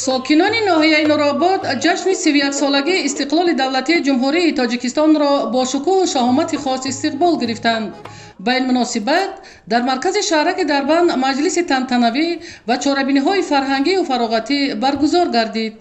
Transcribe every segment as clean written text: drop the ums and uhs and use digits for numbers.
Сокинони ноҳияи Нуробод ҷашни 31-солагии истиқлоли давлатии Ҷумҳурии Тоҷикистонро бо шукӯҳу шаҳомати хос истиқбол гирифтанд. Ба ин муносибат дар маркази шаҳраки Дарбанд маҷлиси тантанавӣ ва чорабиниҳои фарҳангию фароғатӣ баргузор гардид.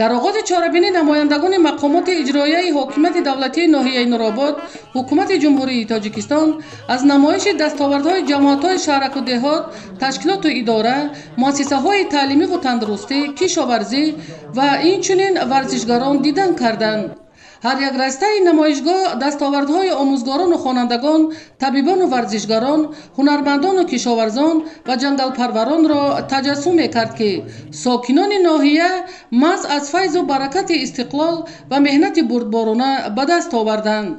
Дар оғози чорабинӣ намояндагони мақомоти иҷроияи ҳокимияти давлатии ноҳияи Нуробод, ҳукумати Ҷумҳурии Тоҷикистон аз намоиши дастовардҳои ҷамоатҳои шаҳраку деҳот, ташкилоту идора, муассисаҳои таълимиву тандурустӣ, кишоварзӣ ва инчунин варзишгарон дидан карданд. Ҳар як растаи намоишгоҳ дастовардҳои омӯзгорону хонандагон, табибону варзишгарон, ҳунармандону кишоварзон ва ҷангалпарваронро таҷассум мекард, ки сокинони ноҳия маҳз аз файзу баракати истиқлол ва меҳнати бурдборона ба даст оварданд.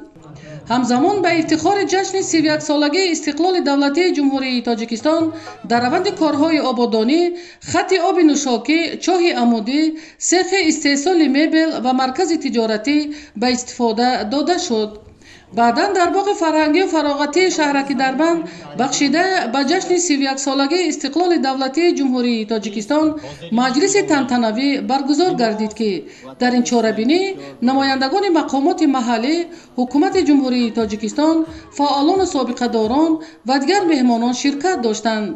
Ҳамзамон ба ифтихори ҷашни 31-солагии истиқлоли давлатии Ҷумҳурии Тоҷикистон дар раванди корҳои ободонӣ, хатти оби нӯшокӣ, чоҳи амудӣ, сехи истеҳсоли мебел ва маркази тиҷоратӣ ба истифода дода шуд. Баъдан дар боғи фарҳангию фароғатии шаҳраки Дарбанд бахшида ба ҷашни 31-солагии истиқлоли давлатии Ҷумҳурии Тоҷикистон маҷлиси тантанавӣ баргузор гардид, ки дар ин чорабинӣ намояндагони мақомоти маҳаллӣ, ҳукумати Ҷумҳурии Тоҷикистон, фаъолону собиқадорон ва дигар меҳмонон ширкат доштанд.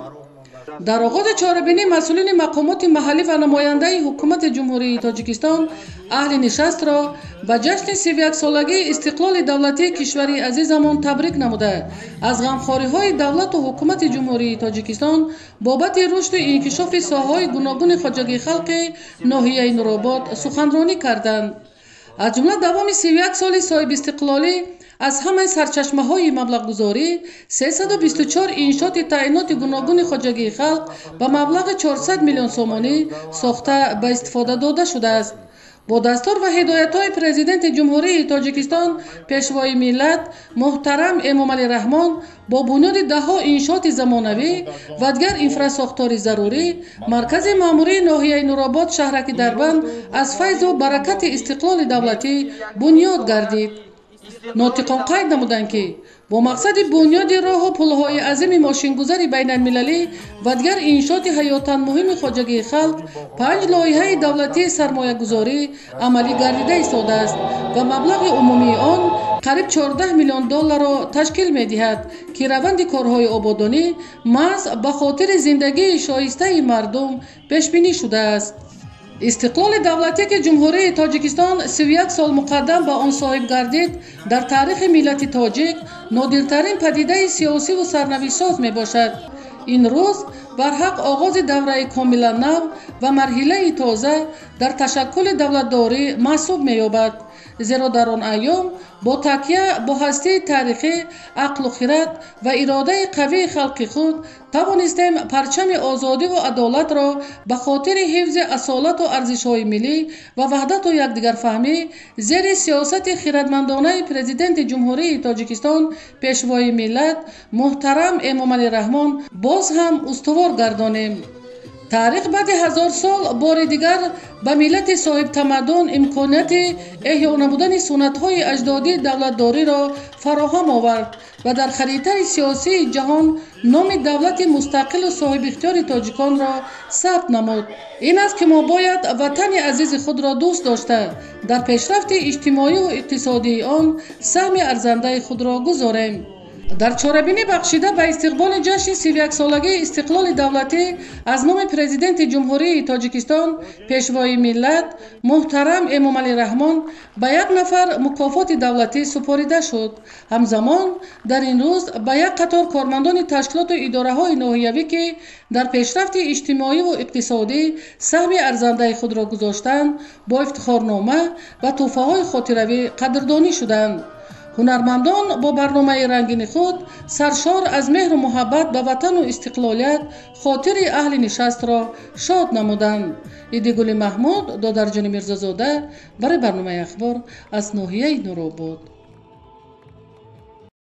Дар оғози чорабинӣ масъулини мақомоти маҳаллӣ ва намояндаи ҳукумати Ҷумҳурии Тоҷикистон аҳли нишастро ба ҷашни 31-солагии истиқлоли давлатии кишвари азизамон табрик намуда, аз ғамхориҳои давлату ҳукумати Ҷумҳурии Тоҷикистон бобати рушду инкишофи соҳаҳои гуногуни хоҷагии халқи ноҳияи Нуробод суханронӣ карданд. Аз ҷумла давоми 31 соли соҳибистиқлолӣ аз ҳамаи сарчашмаҳои маблағгузорӣ 324 иншооти таъиноти гуногуни хоҷагии халқ ба маблағи 400 миллион сомонӣ сохта ба истифода дода шудааст. Бо дастур ва ҳидоятҳои Президенти Ҷумҳурии Тоҷикистон, Пешвои миллат муҳтарам Эмомалӣ Раҳмон бо бунёди даҳҳо иншооти замонавӣ ва дигар инфрасохтори зарурӣ маркази маъмурии ноҳияи Нуробод шаҳраки Дарбанд аз файзу баракати истиқлоли давлатӣ бунёд гардид. Нотиқон қайд намуданд, ки бо мақсади бунёди роҳу пулҳои азими мошингузари байналмилалӣ ва дигар иншооти ҳаётан муҳими хоҷагии халқ 5 лоиҳаи давлатии сармоягузорӣ амалӣ гардида истодааст ва маблағи умумии он қариб 14 миллион долларро ташкил медиҳад, ки раванди корҳои ободонӣ маҳз ба хотири зиндагии шоистаи мардум пешбинӣ шудааст. Истиқлоли давлатие, ки Ҷумҳурии Тоҷикистон 31 сол муқаддам ба он соҳиб гардид, дар таърихи миллати тоҷик нодиртарин падидаи сиёсиву сарнавиштсоз мебошад. Ин рӯз барҳақ оғози давраи комилан нав ва марҳилаи тоза дар ташаккули давлатдорӣ маҳсуб меёбад, зеро дар он айём бо такя бо ҳастии таърихӣ, ақлу хират ва иродаи қавии халқи худ тавонистем парчами озодиву адолатро ба хотири ҳифзи асолату арзишҳои миллӣ ва ваҳдату якдигарфаҳмӣ зери сиёсати хиратмандонаи Президенти Ҷумҳурии Тоҷикистон, Пешвои миллат муҳтарам Эмомалӣ Раҳмон боз ҳам устувор гардонем. Таърих баъди 1000 сол бори дигар ба миллати соҳибтамаддун имконияти эҳё намудани суннатҳои аҷдодии давлатдориро фароҳам овард ва дар харитаи сиёсии ҷаҳон номи давлати мустақилу соҳибихтиёри тоҷиконро сабт намуд. Ин аст, ки мо бояд ватани азизи худро дӯст дошта, дар пешрафти иҷтимоию иқтисодии он саҳми арзандаи худро гузорем. Дар чорабинӣ бахшида ба истиқболи ҷашни 31-солагии истиқлоли давлатӣ аз номи Президенти Ҷумҳурии Тоҷикистон, Пешвои миллат муҳтарам Эмомалӣ Раҳмон ба як нафар мукофоти давлатӣ супорида шуд. Ҳамзамон дар ин рӯз ба як қатор кормандони ташкилоту идораҳои ноҳиявӣ, ки дар пешрафти иҷтимоиву иқтисодӣ саҳми арзандаи худро гузоштанд, бо ифтихорнома ва тӯҳфаҳои хотиравӣ қадрдонӣ шуданд. Ҳунармандон бо барномаи рангини худ саршор аз меҳру муҳаббат ба ватану истиқлолият хотири аҳли нишастро шод намуданд. Идигули Маҳмуд, Додарҷони Мирзозода барои барномаи Ахбор аз ноҳияи Нуробод.